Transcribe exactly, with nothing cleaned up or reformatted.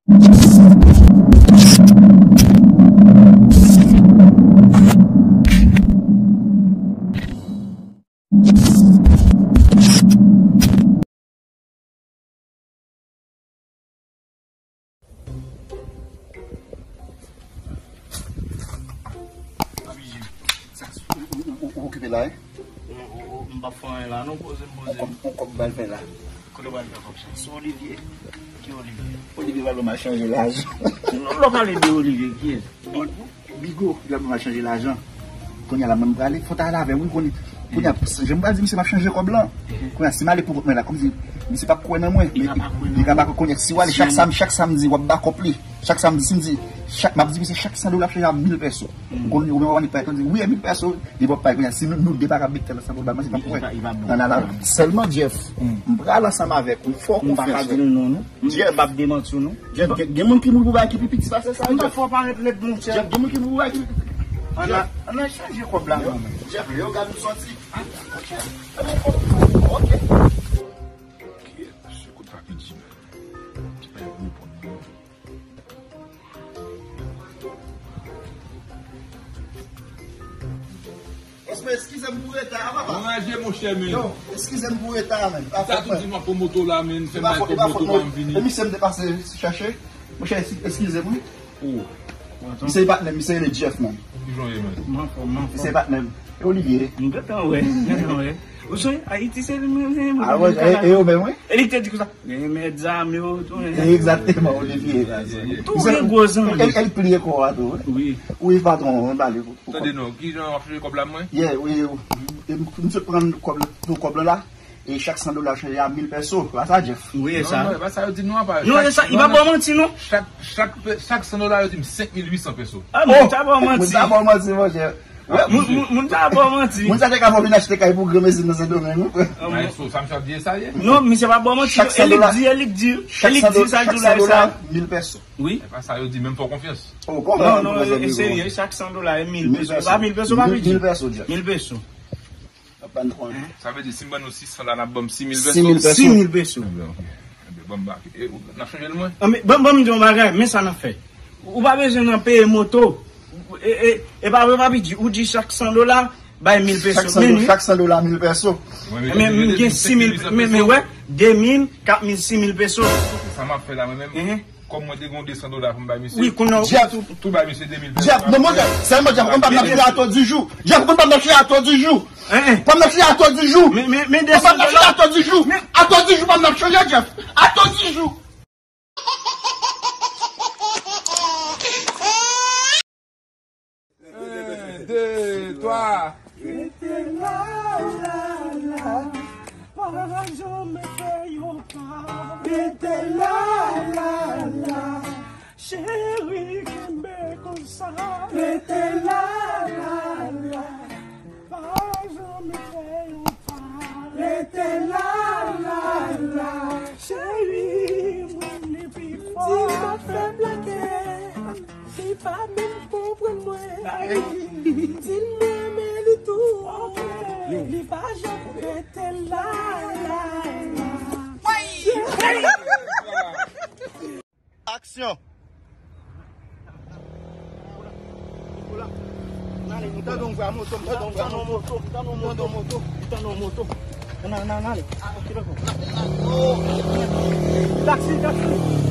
Ou okipe la, wi? M p ap fè anyen la non, poze m poze m. Yon kòb, yon kòb m pral fè la. Kote w pral fè kòb sa? Se Olivier. Ki Olivier? Olivier pral ban m al chanje lajan. Lè w pale de Olivier, kiyès? Bigo, li ap ban m al chanje lajan. Kounye a la, mwen m prale, fò w ta al avè m, wi, konnen. Kounye a, jan m pral di misye m ap chanje kòb lan. Kounye a, si m ale pou kont mwen la, kòmsi misye p ap kwè nan mwen. Li ka pa kwè nan mwen. Kounye a, si w ale chak sam-, chak samdi, w ap bakòp li. Chak samdi, si m di, chak, m ap di misye chak san dola ap chanje a mil pèso. M konnen ou menm w ap annik pale, konnen, wi, e mil pèso, li p ap pale. Kounye a, si nou, nou de pa ka mete tèt ansanm pou l ba mwen, se p ap kwè. Nan, nan, nan. Sèlman, Jeff, m pral ansanm avèk ou, fè w konfyans. M pa ka di l non, non. M p ap di manti w non. Jeff, gen, gen moun ki mouri pou bagay ki pi piti pase sa, Jeff. M pa fè w parèt lèd, monchè. Jeff, gen moun ki mouri pou bagay ki pi piti. Ann al, ann al chanje kòb la, non, men. Jeff, lè yo gade ou sòti. Ok. Ok, se kout papi di, men. Ti pa reponn. Esme, eskize m pou reta a, papa. Anraje, monchè, men. Yo, eskize m pou reta a, men. Sa tou di m ap pran moto la, men. Fè m al pran moto pa m vini. E misye m te pase chache. Monchè, eskize m, wi. Misye e patnè m, misye rele Jeff, man. Ki jan w ye, man? M anfòm, m anfòm. Misye e patnè m. E Olivier. M gentan wè, m gentan wè. Ou sonje Ayiti se li menm, se li menm. A, wi, e, e yo menm, wi. E li te di konsa, gen mèt zam yo, tou, men. Egzakteman, Olivier. Tou gen gwo zanmi. E, e li pliye kò a tou, wi. Wi. Wi, patwon, mwen pale pou, pou kòb. Tande non, ki jan w ap chanje kòb la, mwen? Yeah, wi, wi. E m, m sot pran kòb la, pou kòb la la. E chak san dola chanje a mil pèso. Pa sa, Jeff? Wi, e sa. Non, non, e pa sa yo di non, apa. Non, e sa, li pa ba w manti, non. Chak, chak, chak san dola, yo di m senk mil uit san pèso. Ah, moun sa ba w manti. Moun sa ba w manti, monchè. Moun, moun, moun sa ba w manti. Moun sa te ka fè w vin achte kay pou granmesi nan Sendomeng, wi, frè. Maestro, sa misye ap di e sa ye? Non, misye pa ba w manti. E li k di, e li k di, e li k di sa, chak san dola, mil pèso. Wi. E pa sa yo di, menm fè w konfyans. Oh, kòman? Non, non, e serye, chak san dola, e mil pèso. E pa mil pèso, pa piti. Mil pèso, Jeff. Mil pèso. Sa vle di, si m ban nou sis san la, n ap ban m sis mil pèso? Sis mil pèso. Sis mil pèso. Ebyen, ok. Ebyen, ban m ba-, e, n ap chanje l, mwen? Ah, men, ban, ban m di w yon bagay, men sa n ap fè. Ou pa bezwen nan peye moto. E, e, e pa vre, pa piti. Ou di chak san dola, bay mil pèso. Chak san do-, chak san dola, mil pèso. Men, men, m gen sis mil, men, men, wè, de mil, kat mil, sis mil pèso. Sa m ap fè la, mwen menm? Kòm mwen te gen de san dola pou m bay misye. Wi, kounye a, Jeff, tou, tou bay misye de mil pèso. Jeff, non, monchè, sèlman, Jeff, ou konn pa m nan cheri atò di jou. Jeff, ou konn pa m nan cheri atò di jou. Hein, hein. Pa m nan cheri atò di jou. Men, men, men, de san dola. Pa m nan cheri atò di jou. Atò di jou, pa m nan cheri, Jeff. Atò di jou. Un, deux, trois. Rete la, la, la, pa janm fè yon pa. Rete la, la, la, cheri, kenbe konsa. Rete la, la, la, pa janm fè yon pa. Rete la, la, la, cheri, mwen li pi fò. Di m ap fè blake. Li pa menm konprann mwen. Di l mwen renmen li tou. Li pa janm rete la, la, la. Aksyon. N ale, nou tande yon vwa moto, m tande yon vwa moto, m tande yon moto, m tande yon moto. N a, n a, n ale. Taksi, taksi.